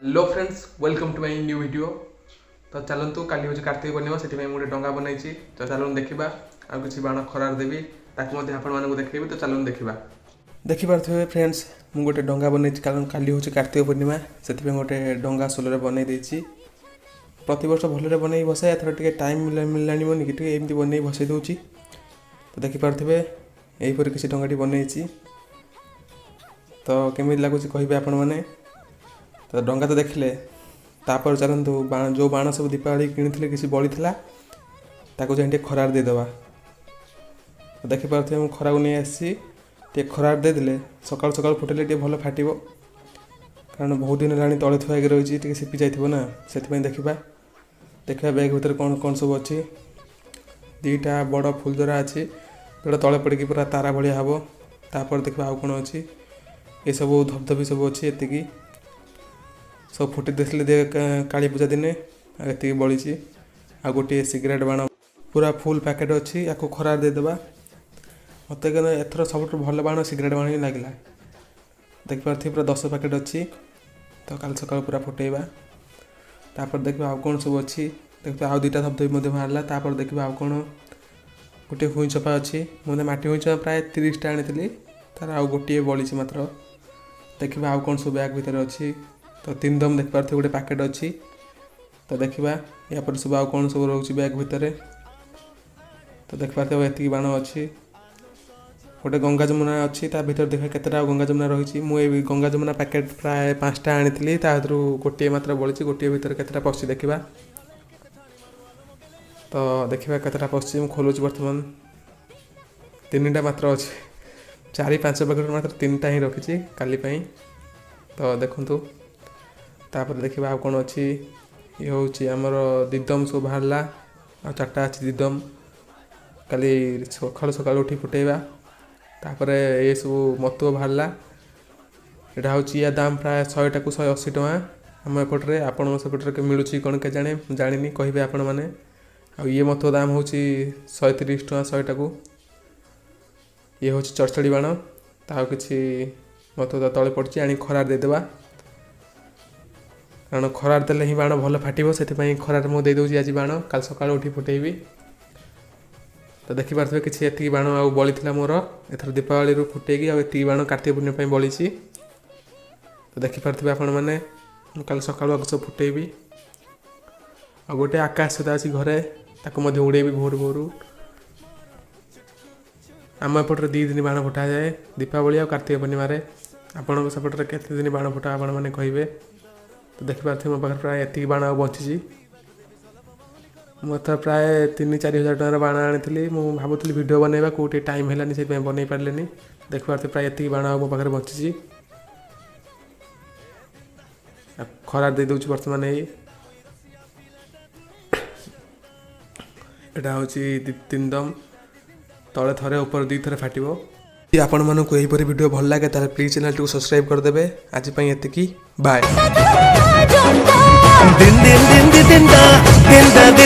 Hello friends, welcome to my new video. ତ ଚାଲନ୍ତୁ, କାଲି ହେଉଛି କାର୍ତ୍ତିକ ପୂର୍ଣ୍ଣିମା, ସେଥିପାଇଁ ମୁଁ ଗୋଟେ ଡଙ୍ଗା ବନେଇଛି। ତ ଚାଲନ୍ତୁ ଦେଖିବା। ଆଉ କିଛି ବାଣ ଖରାରେ ଦେବି, ତାକୁ ମଧ୍ୟ ଆପଣମାନଙ୍କୁ ଦେଖେଇବି। ତ ଚାଲନ୍ତୁ ଦେଖିବା। ଦେଖିପାରୁଥିବେ ଫ୍ରେଣ୍ଡସ୍, ମୁଁ ଗୋଟେ ଡଙ୍ଗା ବନେଇଛି, କାରଣ କାଲି ହେଉଛି କାର୍ତ୍ତିକ ପୂର୍ଣ୍ଣିମା। ସେଥିପାଇଁ ଗୋଟେ ଡଙ୍ଗା ସୋଲରେ ବନେଇ ଦେଇଛି। ପ୍ରତିବର୍ଷ ଭଲରେ ବନେଇ ବସାଏ, ଏଥର ଟିକେ ଟାଇମ୍ ମିଳିଲାଣି ବୋଲିକି ଟିକେ ଏମିତି ବନେଇ ବସେଇ ଦେଉଛି। ତ ଦେଖିପାରୁଥିବେ, ଏହିପରି କିଛି ଡଙ୍ଗାଟି ବନେଇଛି। ତ କେମିତି ଲାଗୁଛି କହିବେ ଆପଣମାନେ। ତ ଡଙ୍ଗା ତ ଦେଖିଲେ, ତାପରେ ଚାଲନ୍ତୁ ବାଣ, ଯେଉଁ ବାଣ ସବୁ ଦୀପାବଳି କିଣିଥିଲେ କିଛି ବଳିଥିଲା, ତାକୁ ଯାଇ ଟିକେ ଖରାରେ ଦେଇଦେବା। ତ ଦେଖିପାରୁଥିବେ, ମୁଁ ଖରାକୁ ନେଇ ଆସିଛି। ଟିକେ ଖରାରେ ଦେଇଦେଲେ ସକାଳୁ ସକାଳୁ ଫୁଟିଲେ ଟିକେ ଭଲ ଫାଟିବ, କାରଣ ବହୁତ ଦିନ ହେଲାଣି ତଳେ ଥୁଆ ହେଇକି ରହିଛି, ଟିକେ ସିପି ଯାଇଥିବ ନା, ସେଥିପାଇଁ। ଦେଖିବା ଦେଖିବା ବ୍ୟାଗ୍ ଭିତରେ କ'ଣ କ'ଣ ସବୁ ଅଛି। 2ଟା ବଡ଼ ଫୁଲଝରା ଅଛି, ଯେଉଁଟା ତଳେ ପଡ଼ିକି ପୁରା ତାରା ଭଳିଆ ହେବ। ତାପରେ ଦେଖିବା ଆଉ କ'ଣ ଅଛି। ଏସବୁ ଧବଧବି ସବୁ ଅଛି। ଏତିକି ସବୁ ଫୁଟି ଦେଇଥିଲେ କାଳୀ ପୂଜା ଦିନେ, ଆଉ ଏତିକି ବଳିଛି। ଆଉ ଗୋଟିଏ ସିଗାରେଟ୍ ବାଣ ପୁରା ଫୁଲ୍ ପ୍ୟାକେଟ୍ ଅଛି, ୟାକୁ ଖରାରେ ଦେଇଦେବା। ମୋତେ କିନ୍ତୁ ଏଥର ସବୁଠୁ ଭଲ ବାଣ ସିଗାରେଟ୍ ବାଣ ହିଁ ଲାଗିଲା। ଦେଖିପାରୁଥିବେ, ପୁରା 10 ପ୍ୟାକେଟ୍ ଅଛି। ତ କାଲି ସକାଳୁ ପୁରା ଫୁଟେଇବା। ତାପରେ ଦେଖିବା ଆଉ କ'ଣ ସବୁ ଅଛି। ଦେଖିବା, ଆଉ 2ଟା ଧବଧବି ମଧ୍ୟ ବାହାରିଲା। ତାପରେ ଦେଖିବା ଆଉ କ'ଣ। ଗୋଟିଏ ହୁଇଁ ଚପା ଅଛି। ମୁଁ ମାଟି ହୁଇଁ ଚପା ପ୍ରାୟ 30ଟା ଆଣିଥିଲି, ତାର ଆଉ ଗୋଟିଏ ବଳିଛି ମାତ୍ର। ଦେଖିବା ଆଉ କ'ଣ ସବୁ ବ୍ୟାଗ୍ ଭିତରେ ଅଛି। ତ ତିନି ଦମ ଦେଖିପାରୁଥିବେ, ଗୋଟେ ପ୍ୟାକେଟ୍ ଅଛି। ତ ଦେଖିବା ୟା ପରେ ସବୁ ଆଉ କ'ଣ ସବୁ ରହୁଛି ବ୍ୟାଗ୍ ଭିତରେ। ତ ଦେଖିପାରୁଥିବେ, ଏତିକି ବାଣ ଅଛି। ଗୋଟେ ଗଙ୍ଗା ଯମୁନା ଅଛି ତା ଭିତରେ। ଦେଖିବା କେତେଟା ଆଉ ଗଙ୍ଗା ଯମୁନା ରହିଛି। ମୁଁ ଏଇ ଗଙ୍ଗା ଯମୁନା ପ୍ୟାକେଟ୍ ପ୍ରାୟ 5ଟା ଆଣିଥିଲି, ତା ଭିତରୁ ଗୋଟିଏ ମାତ୍ର ବଳିଛି। ଗୋଟିଏ ଭିତରେ କେତେଟା ପଶିଛି ଦେଖିବା। ତ ଦେଖିବା କେତେଟା ପଶିଛି। ମୁଁ ଖୋଲୁଛି ବର୍ତ୍ତମାନ। 3ଟା ମାତ୍ର ଅଛି। 4-5 ପ୍ୟାକେଟ୍ ମାତ୍ର 3ଟା ହିଁ ରଖିଛି କାଲି ପାଇଁ। ତ ଦେଖନ୍ତୁ, ତାପରେ ଦେଖିବା ଆଉ କ'ଣ ଅଛି। ଇଏ ହେଉଛି ଆମର ଦିଦମ ସବୁ ବାହାରିଲା, ଆଉ 4ଟା ଅଛି ଦିଦମ। କାଲି ସକାଳୁ ସକାଳୁ ଉଠି ଫୁଟେଇବା। ତାପରେ ଏସବୁ ମତୁଅ ବାହାରିଲା। ଏଇଟା ହେଉଛି, ୟା ଦାମ ପ୍ରାୟ 100ଟାକୁ 180 ଟଙ୍କା ଆମ ଏପଟରେ। ଆପଣଙ୍କ ସେପଟରେ ମିଳୁଛି କ'ଣ କେଜାଣି, ମୁଁ ଜାଣିନି, କହିବେ ଆପଣମାନେ। ଆଉ ଇଏ ମତୁଅ ଦାମ ହେଉଛି 130 ଟଙ୍କା 100ଟାକୁ। ଇଏ ହେଉଛି ଚଡ଼ଚଡ଼ି ବାଣ। ତା ଆଉ କିଛି ମତୁଅ ତଳେ ପଡ଼ିଛି, ଆଣି ଖରାରେ ଦେଇଦେବା, କାରଣ ଖରାରେ ଦେଲେ ହିଁ ବାଣ ଭଲ ଫାଟିବ। ସେଥିପାଇଁ ଖରାରେ ମୁଁ ଦେଇଦେଉଛି ଆଜି ବାଣ, କାଲି ସକାଳୁ ଉଠି ଫୁଟେଇବି। ତ ଦେଖିପାରୁଥିବେ, କିଛି ଏତିକି ବାଣ ଆଉ ବଳିଥିଲା ମୋର ଏଥର ଦୀପାବଳିରୁ ଫୁଟେଇକି, ଆଉ ଏତିକି ବାଣ କାର୍ତ୍ତିକ ପୂର୍ଣ୍ଣିମା ପାଇଁ ବଳିଛି। ତ ଦେଖିପାରୁଥିବେ ଆପଣମାନେ, ମୁଁ କାଲି ସକାଳୁ ଆଗ ସବୁ ଫୁଟେଇବି। ଆଉ ଗୋଟେ ଆକାଶ ଛତା ଅଛି ଘରେ, ତାକୁ ମଧ୍ୟ ଉଡ଼େଇବି ଭୋରୁ ଭୋରୁ। ଆମ ଏପଟରେ 2 ଦିନ ବାଣ ଫୁଟାଯାଏ, ଦୀପାବଳି ଆଉ କାର୍ତ୍ତିକ ପୂର୍ଣ୍ଣିମାରେ। ଆପଣଙ୍କ ସେପଟରେ କେତେ ଦିନ ବାଣ ଫୁଟା, ଆପଣମାନେ କହିବେ। ତ ଦେଖିପାରୁଥିବେ, ମୋ ପାଖରେ ପ୍ରାୟ ଏତିକି ବାଣ ଆଉ ବଞ୍ଚିଛି। ମୁଁ ଏଥର ପ୍ରାୟ 3-4 ହଜାର ଟଙ୍କାର ବାଣ ଆଣିଥିଲି। ମୁଁ ଭାବୁଥିଲି ଭିଡ଼ିଓ ବନେଇବା, କେଉଁଠି ଟାଇମ୍ ହେଲାନି, ସେଥିପାଇଁ ବନେଇ ପାରିଲିନି। ଦେଖିପାରୁଥିବେ, ପ୍ରାୟ ଏତିକି ବାଣ ଆଉ ମୋ ପାଖରେ ବଞ୍ଚିଛି। ଖରା ଦେଇଦେଉଛି ବର୍ତ୍ତମାନ। ଏଇ ଏଇଟା ହେଉଛି ତିନି ଦମ, ତଳେ ଥରେ, ଉପରେ 2 ଥରେ ଫାଟିବ। ଯଦି ଆପଣମାନଙ୍କୁ ଏହିପରି ଭିଡ଼ିଓ ଭଲ ଲାଗେ, ତାହେଲେ ପ୍ଲିଜ୍ ଚ୍ୟାନେଲଟିକୁ ସବସ୍କ୍ରାଇବ୍ କରିଦେବେ। ଆଜି ପାଇଁ ଏତିକି, ବାଏ। ଦିନ ଦିନ ଦିନ ଦିନ ଦିନ।